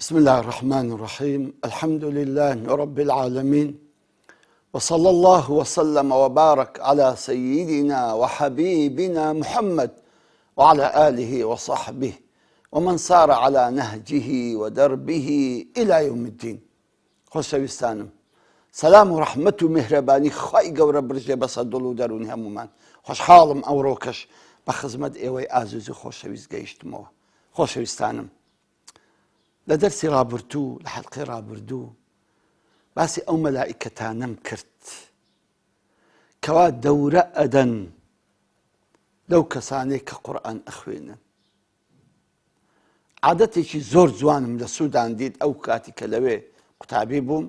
بسم الله الرحمن الرحيم الحمد لله رب العالمين وصلى الله وسلم وبارك على سيدنا وحبيبنا محمد وعلى آله وصحبه ومن سار على نهجه ودربه إلى يوم الدين خۆشەویستانم سەلام و ڕەحمەت و میهرەبانی خوای گەورە برژێ بەسەر دڵ و دەروونی هەموومان خۆشحاڵم ئەوڕۆکەش بە خزمەت ئێوەی ئازیز و خۆشەویست گەیشتمەوە خۆشەویستانم لە دەرسی ڕابردوو لە حەلقەی ڕابردوو باسی ئەو مەلائیکەتانەم کرد کەوا دەورە ئەدەن لەو کەسانەی کە قورئان ئەخوێنن عادەتێکی زۆر جوانم لە سوودان دیت ئەو کاتی کە لەوێ قوتابی بووم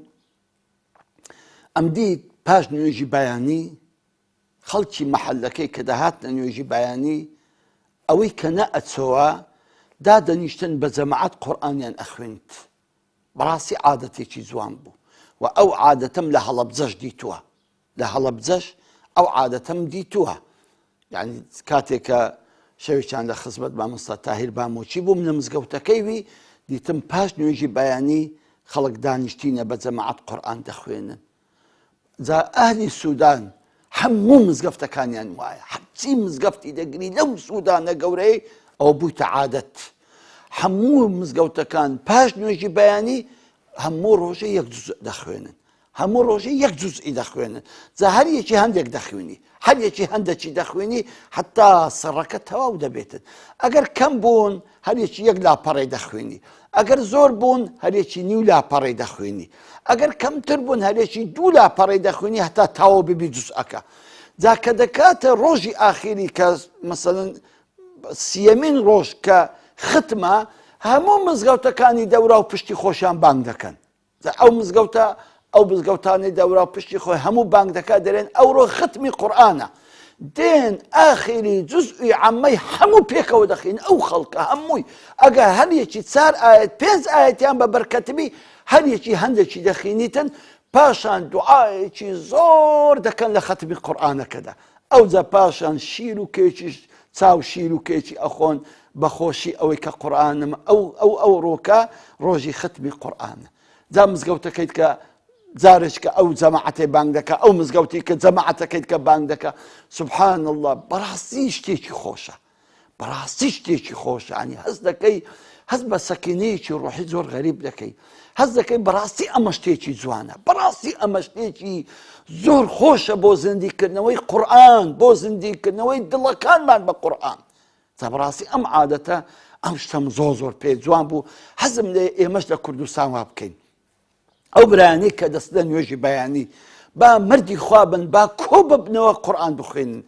ئەم دیت پاش نوێژی بەیانی خەڵکی مەحەلەکەی کە دەهاتنە نوێژی بەیانی ئەوەی کە نەئەچۆوە دادەنیشتن بە جەماعەت قورئانیان ئەخوێند بەڕاستی عادەتێکی جوان بوو و ئەو عادەتەم لە هەڵەبجەش دیتووە لە هەڵەبجەش ئەو عادەتەم دیتووە یعنی کاتێک کە شەوێکیان لە خزمەت مامۆستا تاهیر بامۆچی بووم لە مزگەوتەکەی وی دیتم پاش نوێژی بەیانی خەڵک دانیشتینە بە جەماعەت قورئان دەخوێنن جا ئەهلی سوودان هەموو مزگەفتەکانیان وایە هەرچی مزگەفتی دەگری لەو سوودانە گەورەی ئەوە بوویتە عادەت هەموو مزگەوتەکان پاش نوێژی بەیانی هەموو ڕۆژە یەک جزء دەخوێنن هەموو ڕۆژێ یەک جزئی دەخوێنن جا هەر یەکی هەندێک دەخوێنی هەر یەکی هەندێکی دەخوێنی حتا سڕەکە تەواو دەبێتن ئەگەر کەم بوون هەر یەکی یەک لاپەڕەی دەخوێنی ئەگەر زۆر بوون هەر یەکی نیو لاپەڕەی دەخوێنی ئەگەر کەمتر بوون هەر یەکی دوو لاپەڕەی دەخوێنی هەتا تاوە ببی جزئەکە جا کە دەکاتە ڕۆژی ئاخیری کە مەسەلەن سیەمین ڕۆژ کە ختمە هەموو مزگەوتەکانی دەورا و پشتی خۆشیان بانگ دەکەن جا ئەو مزگەوتە ئەو مزگەوتانەی دەورا پشتی خۆی هەموو بانگ دەکات دەرێن ئەوڕۆ ختمی قورئانە دێن ئاخیری جزئی عەمەی هەموو پێکەوە دەخین ئەو خەڵکە هەمووی ئەگەر هەر یەکی چار ئاەت پێنج ئاەتیان بە بەرکەتبی هەر یەکی هەندێکی دەخینیتن پاشان دوعاەکی زۆر دەکەن لە خەتمی قورئانەکەدا ئەوجا پاشان شیر و کێکیش چاو شیر و کێکی ئەخۆن بەخۆشی ئەوەی کە قورئانم ئەو ئەو ئەو ڕۆکە ڕۆژی ختمی قورئانە جا مزگەوتەکەیت کە جارێک کە ئەو جەماعەتەی بانگ دەکا ئەو مزگەوتی کە جەماعەتەکەیت کە بانگ دەکا سبحان الله بەڕاستی شتێکی خۆشە بەڕاستی شتێکی خۆشە ینی هەست دەکەی هەست بە سەکینەیەکی ڕۆحی زۆر غەریب دەکەی هەست دەکەی بەڕاستی ئەمە شتێکی جوانە بەڕاستی ئەمە شتێکی زۆر خۆشە بۆ زیندیکردنەوەی قورآن بۆ زیندیکردنەوەی دڵەکانمان بە قورآن جا بەڕاستی ئەم عادەتە ئەم شتەم زۆر زۆر پێ جوان بوو حەزم لێ ئێمەش لە کوردستان وا بکەین ئەو برایانەی کە دەستنە نوێژی بەیانی با مردی خوا بن با کۆ ببنەوە قورآن بخوێنن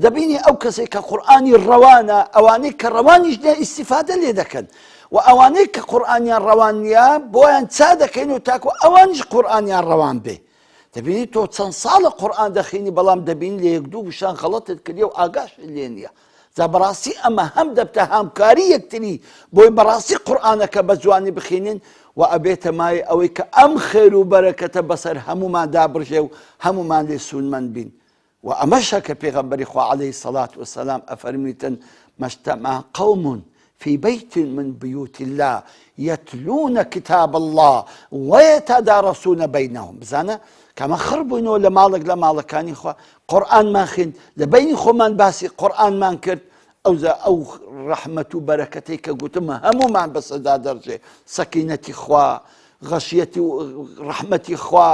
دەبینی ئەو کەسێک کە قورآانی ڕەوانە ئەوانەی کە ڕەوانیش نیە ئیسیفادە لێ دەکەن و ئەوانەی کە قورآانیان ڕەوان نییە بۆیان چا دەکەین و تاکو ئەوانیش قورآانیان ڕەوان بێ دەبینی تۆ چەند ساڵە قورآن دەخینی بەڵام دەبین لە یەک دوو وشان غەڵەتت کردی و ئاگاش لێ نییە جا بەڕاستی ئەمە هەم دەبتە هامکاری یەکتری بۆی بەڕاستی قورئانەکە بە جوانی بخینین و ئەبێتە مایەی ئەوەی کە ئەم خێر و بەرەکەتە بەسەر هەموومان دابڕژێ و هەموومان لێ سوودمەند بین و ئەمەشە کە پێغەمبەری خوا عەلەیهی سەڵات وسەلام ئەفەرمیتن ما اجتمع قوم في بيت من بيوت الله يتلون كتاب الله ويتدارسون بينهم بزانە کەمە خڕ بووینەوە لە ماڵێک لە ماڵەکانی خوا قورئانمان خوێند لە بەینی خۆمان باسی قورئانمان کرد ئەوجا ئەو ڕەحمەت و بەرەکەتەی کە گوتم هەموومان بەسەدا دەرژێ سەکینەتی خوا غەشیەتی و ڕەحمەتی خوا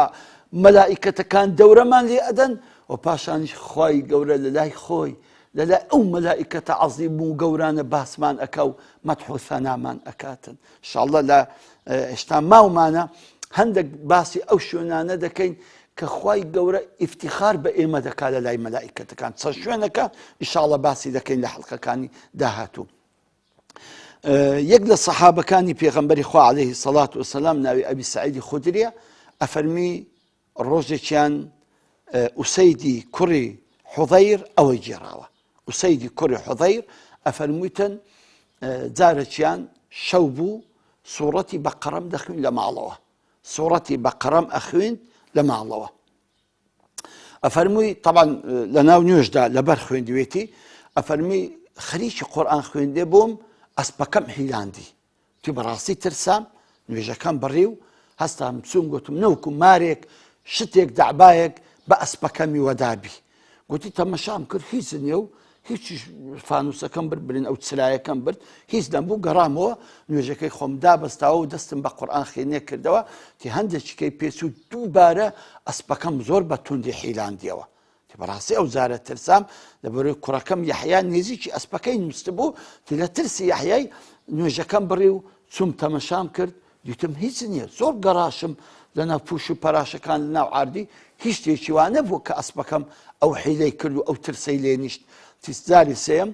مەلائیکەتەکان دەورەمان لێ ئەدەن و پاشانیش خوای گەورە لە لای خۆی لە لای ئەو مەلائیکەتە عەزیم و گەورانە باسمان ئەکا و مەدح و ثەنامان ئەکاتن ئینشاءاللە لە هێشتا ماومانە هەندێک باسی ئەو شوێنانە دەکەین کە خوای گەورە ئیفتیخار بە ئێمە دەکا لە لای مەلائیکەتەکان چەند شوێنەکە ئینشاءاللە باسی دەکەین لە حەڵقەکانی داهاتوو یەک لە سەحابەکانی پێغەمبەری خوا عەلەیهی سەڵات وسەلام ناوی ئەبی سەعیدی خودریە ئەفەرمی ڕۆژێکیان ئوسەیدی کوڕی حوضەیر ئەوەی گێڕاوە ئوسەیدی کوڕی حوضەیر ئەفەرموویتن جارێکیان شەو بوو سوڕەتی بەقەڕەم دەخوین لە ماڵەوە سوڕەتی بەقەڕەم ئەخوێند لە ماڵەوە ئەفەرمووی طبعا لە ناو نوێژدا لەبەر خوێندوێتی ئەفەرمی خەریکی قورئان خوێندێ بووم ئەسپەکەم هیلاندی تی بەڕاستی ترسام. نوێژەکەم بڕی و هەستام چووم گوتم نەوکو مارێک شتێک دەعبایەک بە ئەسپەکەمی وەدابی. گوتی تەمەشام کرد هیچ نییە و هیچیش فانوسەکەم برد برین ئەو چرایەکەم برد هیچ نەبوو گەڕامەوە نوێژەکەی خۆم دابەستاوە و دەستم بە قورئان خوێنێ کردەوە تی هەندێکیکەی پێچوو دووبارە ئەسپەکەم زۆر بە توندی حیلاندیەوە بەڕاستی ئەو جارە ترسام لەبەرەوەی کوڕەکەم یەحیا نێزیکی ئەسپەکەی نووسبوو تی لە ترسی یەحیای نوێژەکەم بڕی و چوم تەمەشام کرد دیتم هیچ نییە زۆر گەڕاشم لەناو پوش و پەراشەکان لەناو عاردی هیچ شتێکی وا نەبوو کە ئەسپەکەم ئەو حیلەی کرد و ئەو ترسەی لێ نیشت تیسجاری سێم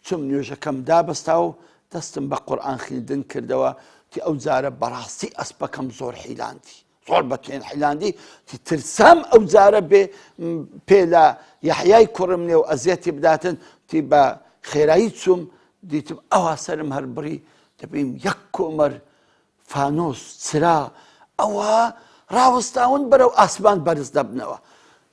چوم نوێژەکەم دابەستا و دەستم بە قورئان خوێندن کردەوە تی ئەو جارە بەڕاستی ئەسپەکەم زۆر حیلاندی زۆر بە توێن حیلاندی تی ترسام ئەو جارە بێ پێ لە یەحیای کوڕم نێ و ئەزیەتی بداتن تی بە خێرایی چوم دیتم ئەوا سەرم هەر بڕی دەبیم یەک کۆمەر فانۆس چرا ئەوە ڕاوەستاون بەرەو ئاسمان بەرز دەبنەوە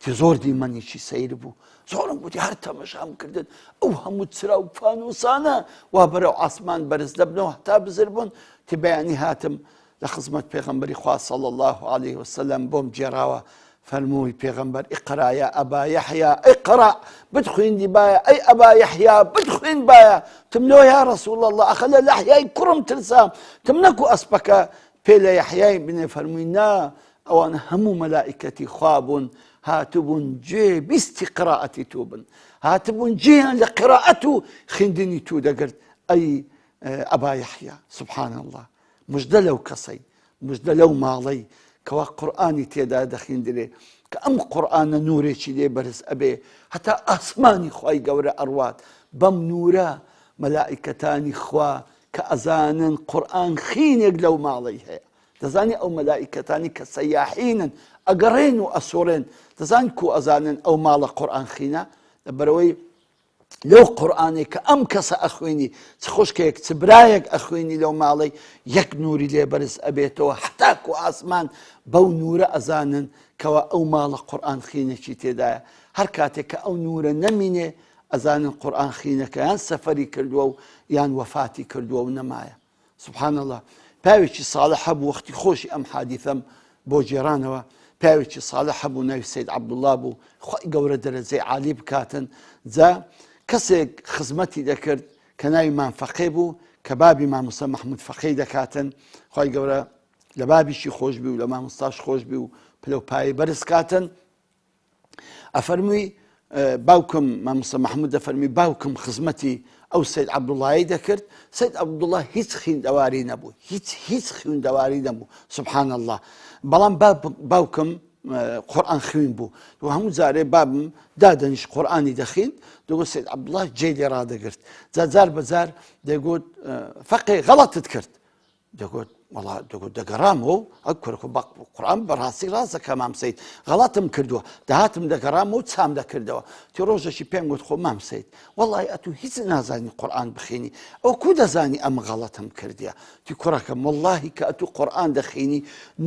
تی زۆر دیمەنێکی سەیر بوو زۆرم گوتی هەر تەمەشام کردن ئەو هەموو چرا و فانوسانە وا بەرەو ئاسمان بەرز دەبنەوە هەتا بزر بوون تی بەیانی هاتم لە خزمەت پێغەمبەری خوا صلی اللە علیه وسلم بۆم گێڕاوە فەرمووی پێغەمبەر اقرا یا ابا یحیی اقرا بتخوێندی بایە ئەی ئەبا یحیی بتخوێند بایە تم لۆ یا رسول الله ئەخە لە لەحیای کوڕم ترسام تم نەکو ئەسپەکە پێ لە یحیای بنێ فەرمووی نا ئەوان هەموو مەلائکەتی خوا بوون هاتبوون گوێ بیستی قراءەتی تو بن هاتبوون جێیان لە قراءەت و خوێندنی تو دەگرت ئەی ئەبا یحیی سبحان الله مژدە لەو کەسەی، مژدە لەو ماڵەی کەوا قورئانی تێدا دەخیندرێ، کە ئەم قورئانە نورێکی لێ بەرز ئەبێ هەتا ئاسمانی خوای گەورە ئەڕوات، بەم نورە مەلائیکەتانی خوا کە ئەزانن قورئان خینێک لەو ماڵەی هەیە، دەزانی ئەو مەلائیکەتانی کە سەیاحینن ئەگەڕێن و ئەسوڕێن، دەزانی کو ئەزانن ئەو ماڵە قورئان خینە؟ لەبەرئەوەی لەو قورئانەی کە ئەم کەسە ئەخوێنی چ خوشکێک چ برایەک ئەخوێنی لەو ماڵەی یەک نوری لێ بەرز ئەبێتەوە هەتاکو ئاسمان بەو نورە ئەزانن کەوا ئەو ماڵە قورئان خینێکی تێدایە هەر کاتێک کە ئەو نورە نەمینێ ئەزانن قورئان خینەکە یان سەفەری کردووە و یان وەفاتی کردووە و نەمایە سبحان اللە پیاوێکی صالح هەبوو وەختی خۆشی ئەم حادیثەم بۆ گێڕانەوە پیاوێکی صالح هەبوو ناوی سید عەبدوڵڵا بوو خوای گەورە دەرەجەی عالی بکاتن جا کەسێک خزمەتی دەکرد کە ناوی مام فەقێ بوو کە بابی مامۆستا مەحمود فەقێی دەکاتن خوای گەورە لە بابیشی خۆشبی و لە مامۆستاش خۆشبی و پلە و پایەی بەرز کاتن ئەفەرمووی باوکم مامۆستا محمود دەفەرمی باوکم خزمەتی ئەو سید عەبدوڵایی دەکرد سید عەبدوڵڵا هیچ خیندەواری نەبوو هیچ هیچ خوێندەواری نەبوو سبحان الله بەڵام باوکم قورآن خوێن بوو و هەموو جارێ بابم دادەنیش قورآانی دەخیند دەگوت سید عەبدوڵڵا جێ لێ ڕادەگرت جا جار بەجار دەگوت فەقێ غەڵەتت کرد دەگوت وەڵا دەگوت دەگەڕامەوە ئەو کورەکە بە قورئان بەڕاستی ڕاست دەکا مام سەید غەڵەتم کردووە دەهاتم دەگەڕامەوە و چام دەکردەوە تی ڕۆژێکی پێم گوت خۆ مام سەید وەڵی ئەتوو هیچ نازانی قورئان بخینی ئەو کو دەزانی ئەم غەڵەتم کردیە تی کوڕەکەم وەڵاهی کە ئەتوو قورئان دەخینی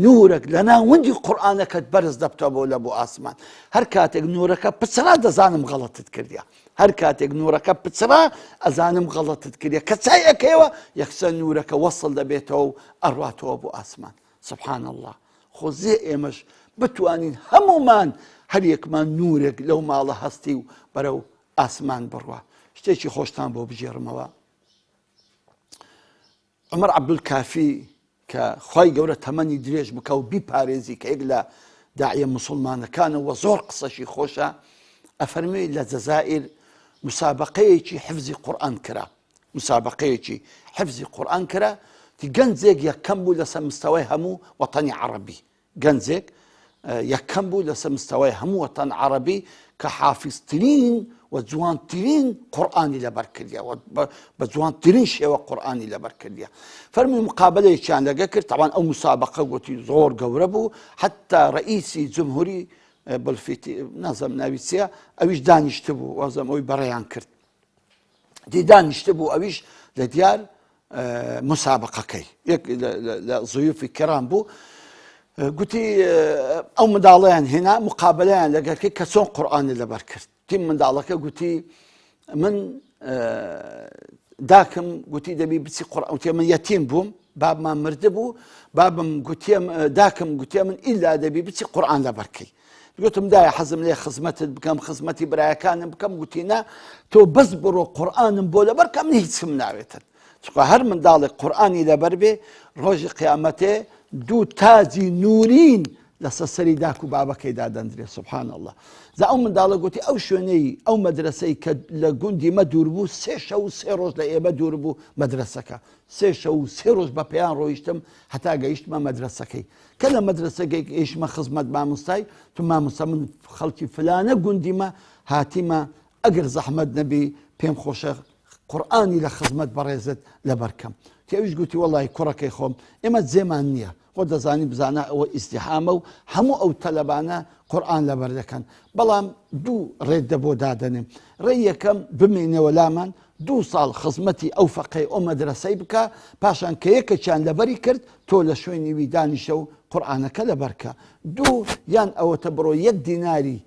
نورەک لە ناوەندی قورئانەکەت بەرز دەبتەوە بۆ لە بۆ ئاسمان هەر کاتێک نورەکە پچڕا دەزانم غەڵەتت کردیە هەر کاتێک نورەکە پچڕا ئەزانم غەڵەتت کردە کە چای ئەکەیەوە یەکسەر نورەکە وەسڵ دەبێتەوە و ئەڕواتەوە بۆ ئاسمان سبحان اللە خۆزێ ئێمەش بتوانین هەمومان هەر یەکمان نورێک لەو ماڵە هەستی و بەرەو ئاسمان بڕوا شتێکی خۆشتان بۆ بگێڕمەوە عومەر عەبدولکافی کە خوای گەورە تەمەنی درێژ بکا و بیپارێزی کە یەک لە داعیە موسڵمانەکانە و زۆر قسەشی خۆشە ئەفەرموێ لە جەزائیر مسابقەیەکی حفزی قورئان کرا مسابقەیەکی حفزی قورئان کرا گەنجێک یەکەم بوو لەسەر مستەوای هەموو وەتەنی عەڕەبی گەنجێک یەکەم بوو لەسەر مستەوای هەموو وەتەن عەڕەبی کە حافیزترین و جوانترین قورئانی لەبەر کردیە بە جوانترین شێوە قورئانی لەبەر کردیە فەرمی مقابلەیەکیان لەگە کرد تاوان ئەو مسابقە گوتی زۆر گەورە بوو حتا ڕئیسی جمهوری بلفیتی نازم ناوی چیە ئەویش دانیشت بوو وازم ئەوی بەڕێیان کرد دی دانیشت بوو ئەویش لە دیار مسابقەکەی یەک لە زویفی کرام بوو گوتی ئەو منداڵیان هێنا مقابلەیان لەگەرکە کە چۆن قورآانی لەبەر کرد تیم منداڵەکە گوتی من داکم گوتی دەبی بچی قورئان من یەتیم بووم. بابمان مردبوو بابم گوتیم داکم گوتێ من ئیلا دەبی بچی قورآن لەبەرکەی گوتم دایە حەزم لێ خزمەتت بکەم خزمەتی برایەکانم بکەم گوتی نا تۆ بەس بڕۆ قورآنم بۆ لەبەر کەم من هیچم ناوێتن چونکە هەر منداڵێک قورآانی لەبەر بێ ڕۆژی قیامەتێ دوو تاجی نورین لەسەر سەری داک و بابەکەی دادەندرێ سبحان الله جا ئەو منداڵە گوتی ئەو شوێنەی ئەو مەدرسەی کە لە گوندی مە دوور بوو سێ شەو و سێ ڕۆژ لە ئێمە دوور بوو مەدرسەکە سێ شەو و سێ ڕۆژ بە پێیان ڕۆیشتم هەتا گەیشتمە مەدرسەکەی کە لە مەدرسەکەی گەیشتمە خزمەت مامۆستای تو مامۆستا من خەڵکی فلانە گوندیمە هاتیمە ئەگەر زەحمەت نەبی پێم خۆشە قورئانی لە خزمەت بەڕێزت لەبەر کەم تی ئەویش گوتی وەڵی کوڕەکەی خۆم ئێمە جێمان نییە خۆ دەزانی بزانە ئەوە ئیزدیحامە و هەموو ئەو تەلەبانە قورئان لەبەر دەکەن بەڵام دوو ڕێت دەبۆ دادەنێم ڕێی یەکەم بمێنەوە لامان دوو ساڵ خزمەتی ئەو فەقەی ئەو مەدرسەی بکە پاشان کە یەکەکیان لەبەری کرد تۆ لە شوێنی وی دانیشە و قورئانەکە لەبەرکە دوو یان ئەوەتە بڕۆ یەک دیناری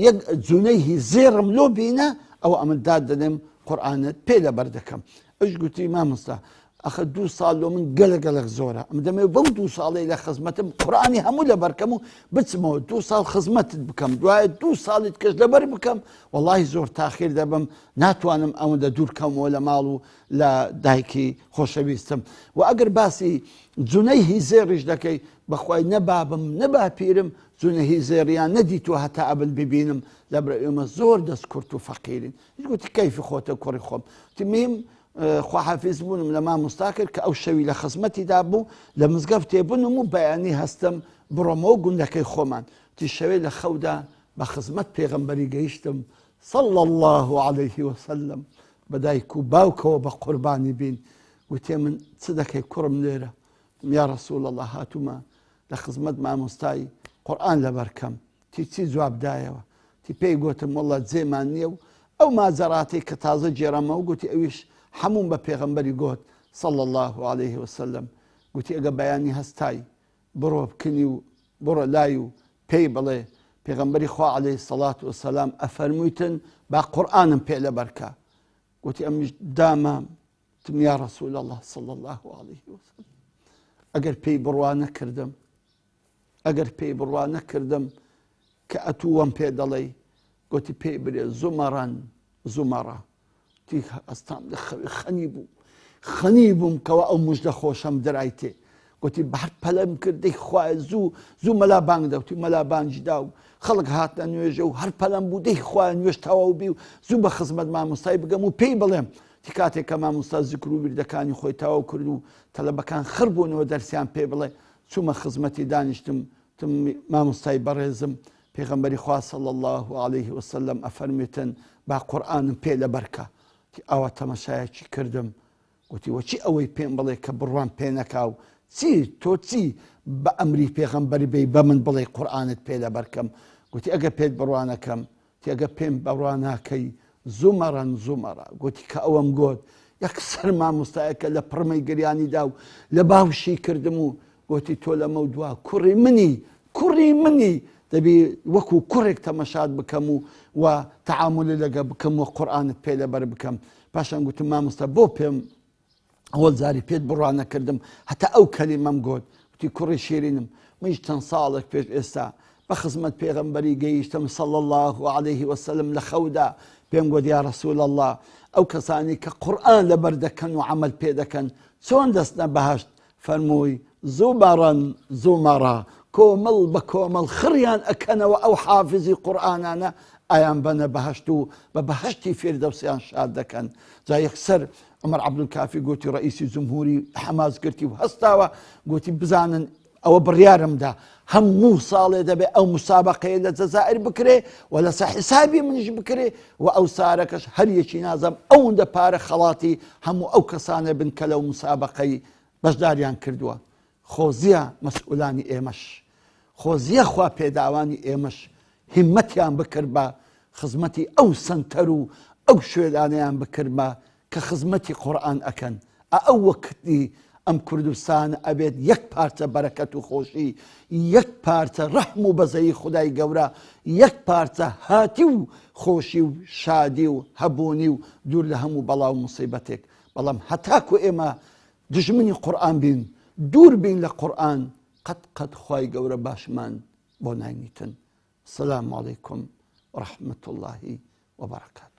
یەک جونەیهی زێڕم لۆ بینە ئەوە ئەمن داد دەنێم قورئانت پێ لەبەر دەکەم ئەوش گوتی مامۆستا ئەخە دوو ساڵ لۆ من گەلە گەلک زۆرە ئەم دەمێ بەو دوو ساڵەی لە خزمەتم قورئانی هەموو لەبەرکەم و بچمەوە دوو ساڵ خزمەتت بکەم دوایە دوو ساڵیت کەش لەبەر بکەم وەڵی زۆر تاخیر دەبم ناتوانم ئەوەندە دوورکەمەوە لە ماڵ و لە دایکی خۆشەویستم و ئەگەر باسی جونەیهی زێڕیش دەکەی بەخوای نە بابم نە باپیرم جونەهی زێڕیان نەدیتوە هەتا ئەبن ببینم لەبرە ئێمە زۆر دەست کورت و فەقیرین گوتی کەیفی خۆتە کوڕی خۆم تمیم خواحافیز بوونم لە مامۆستا کرد کە ئەو شەوی لە خزمەتیدا بوو لە مزگەفتێ بوونم و بەیانی هەستم بڕۆمەوە گوندەکەی خۆمان تی شەوێ لە خەودا بە خزمەت پێغەمبەری گەیشتم صلى الله عليه وسلم بە دایک و باوکەوە بە قوربانی بین وتێ من چ دەکەی کوڕم لێرە یا رسول الله هاتوومە لە خزمەت مامۆستای قورئان لەبەر کەم تی چی جواب دایەوە تی پێی گۆتم وەڵا جێمان نییە و ئەو ماجەراتەی کە تازە گێڕامەوە گوتی ئەویش حەمووم بە پێغەمبەری گۆت صلی الله علیه وسلم گوتی ئەگە بەیانی هەستای بڕۆ بکنی و بڕۆ لای و پێی بڵێ پێغەمبەری خوا علیه الصلاة والسلام ئەفەرموویتن با قورئانم پێ لەبەرکە گوتی ئەمنیش دامام وتم یا رسول اللە صلی اللە علیه وسلم ئەگەر پێی بڕوا نەکردم ئەگەر پێی بڕوا نەکردم کە ئەتوو وەم پێ دەڵێی گوتی پێی برێ زومەڕان زومەڕا تی ئەستام لە خەوی خەنی بوو خەنی بووم کەەوە ئەو مژدە خۆشەم درایتێ گوتی بەهر پەلەم کرد دەی خوایە زوو زوو مەلا بانگ دەوتی مەلا بانگی دا و خەڵک هاتنە نوێژە و هەر پەلەم بوو دەی خوایە نوێژ تەواو بی و زوو بە خزمەت مامۆستای بگەم و پێی بڵێم تی کاتێک کە مامۆستا زیکر و ویردەکانی خۆی تەواو کرد و تەلەبەکان خڕ بوونەوە دەرسیان پێ بڵێ چوومە خزمەتی دانیشتم تم مامۆستای بەڕێزم پێغەمبەری خوا صلی الله علیه وسلم ئەفەرموێتن با قورئانم پێ لەبەرکە تی ئاوا تەمەشایەکی کردم گوتی وە چی ئەوەی پێم بڵێ کە بڕوام پێ نەکا و چی تۆ چی بە ئەمری پێغەمبەر بێی بە من بڵێ قورئانت پێ لەبەر کەم گوتی ئەگە پێت بڕوا نەکەم تی ئەگە پێم بڕوا ناکەی زومەڕەن زومەڕە گوتی کە ئەوەم گۆت یەکسەر مامۆستایەکە لە پڕمەی گریانی دا و لە باوشی کردم و گوتی تۆ لەمە دوا کوڕی منی کوڕی منی دەبی وەکو کوڕێک تەمەشات بکەم و و تەعاملی لەگە بکەم و قورئانت پێ لەبەر بکەم پاشان گوتم مامۆستا بۆ پێم ئەوەل جاری پێت بڕوا نەکردم هەتا ئەو کەلیمەم گۆت وتی کوڕی شیرینم منیش چەند ساڵێک پێش ئێستا بە خزمەت پێغەمبەری گەیشتم صلی الله علیه وسلم لە خەودا پێم گوت یا رسول الله ئەو کەسانی کە قورئان لەبەر دەکەن و عەمەل پێ دەکەن چۆن دەستنە بەهەشت فەرمووی زومەڕەن زومەڕا کۆمەڵ بە کۆمەڵ خڕیان ئەکەنەوە ئەو حافزی قورئانانە ئەیان بەنە بەهەشت و بە بەهەشتی فیردەوسیان شاد دەکەن جا یەکسەر عومەر عەبدولکافی گوتی ڕئیسی جمهوری حەماس گرتی و هەستاوە گوتی بزانن ئەوە بڕیارم دا هەموو ساڵێ دەبێ ئەو مسابقەیە لە جەزائر بکرێ و لەسەر حیسابی منیش بکرێ و ئەو سارەکەش هەر یەکی نازم ئەوەندە پارە خەڵاتی هەموو ئەو کەسانە بن کە لەو مسابقەی بەشداریان کردووە خۆزیە مەسئولانی ئێمەش خۆزیە خوا پێداوانی ئێمەش هیمەتیان بکردبا خزمەتی ئەو سەنتەر و ئەو شوێنانەیان بکردبا کە خزمەتی قورئان ئەکەن ئە ئەو وەکتی ئەم کوردستانە ئەبێت یەک پارچە بەرەکەت و خۆشی یەک پارچە ڕەحم و بەزەیی خودای گەورە یەک پارچە هاتی و خۆشی و شادی و هەبوونی و دوور لە هەموو بەڵا و موسیبەتێک بەڵام هەتاکو ئێمە دژمنی قورئان بین. دوور بین لە قورئان قەت قەت خوای گەورە باشمان بۆ ناینیتن. سلام علیکم و رحمة اللە و برکاته.